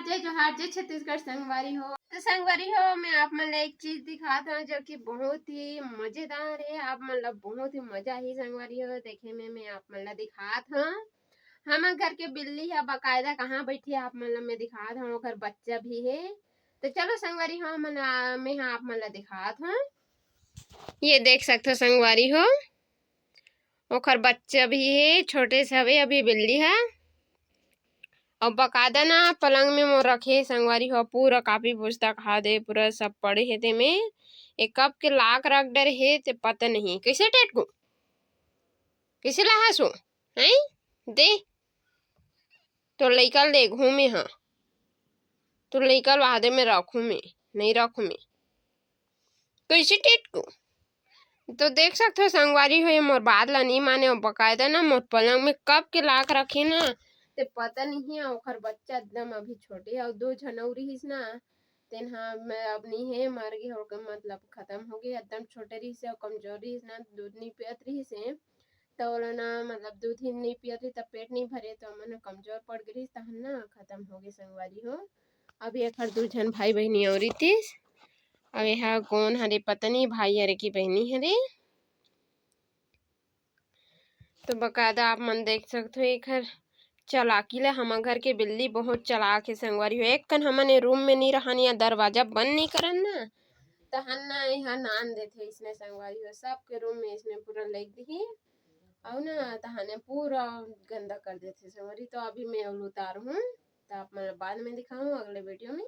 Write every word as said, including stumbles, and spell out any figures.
जय जोहार, जय छत्तीसगढ़ संगवारी हो। तो संगवारी हो, मैं आप मन ला एक चीज दिखात हूँ जो कि बहुत ही मजेदार है। आप मन ला बहुत ही मजा ही संगवारी हो देखे में। मैं आप मन ला दिखात हूँ हमर घर के बिल्ली है बकायदा कहाँ बैठी है, आप मन ला मैं दिखात हूँ। ओकर बच्चा भी है। तो चलो संगवारी हो, हमन ला, मैं हा आप मन ला दिखात हूँ। ये देख सकथो संगवारी हो, ओकर बच्चा भी हे, छोटे से हवे अभी बिल्ली ह। अउ बकायदा ना पलंग में मोर रखे हे संगवारी हो, पूरा कापी पुस्तक हा दे, पूरा सब पड़े हे तेमे। एक कब के लाक रख डरे हे, ते पता नहीं कैसे टेटकू, कैसे लाहसू, हैं? दे, तो लइका ले घूमे हा, तो लइका वादे में रखू में, नहीं रखू में। कैसे टेटकू? तो देख सकथो संगवारी हो, ये मोर बात ला नहीं माने, अउ बकायदा ना मोर पलंग में कब के लाक रखे ना, ते पता नहीं है। ओकर बच्चा एकदम अभी छोटे हे, अउ दो झन अउ रहिस ना, तेन हा मैं अब नहीं है, मर गे, ओकर मतलब खत्म हो गे, एकदम छोटे रहिस हे अउ कमजोर रहिस ना, दूध नहीं पियत रहिस हे, तो ओला ना मतलब दूध ही नहीं पियत रहिस, तब पेट नहीं भरे, तो मन कमजोर पड़ गे रहिस, तहन ना खत्म हो गे संगवारी हो। अब एखर दू झन भाई बहिनी अउ रहितिस, अब एहा कोन हरे, पता नहीं भाई हरे कि बहिनी हरे। तो बकायदा आप मन देख सकथो एखर चालाकी ला। हमर घर के बिल्ली बहुत चालाक हे संगवारी हो। एक कन हमन ए रूम में नहीं रहन या दरवाजा बंद नहीं करन ना, तहन ना एहा नान देथे इसने संगवारी हो। सबके रूम में इसने पूरा लेग दिही, अउ ना तहने पूरा गंदा कर देथे संगवारी। तो अभी मैं ओला उतारहूँ, तो आप मन ला बाद में दिखाहूँ अगले वीडियो में।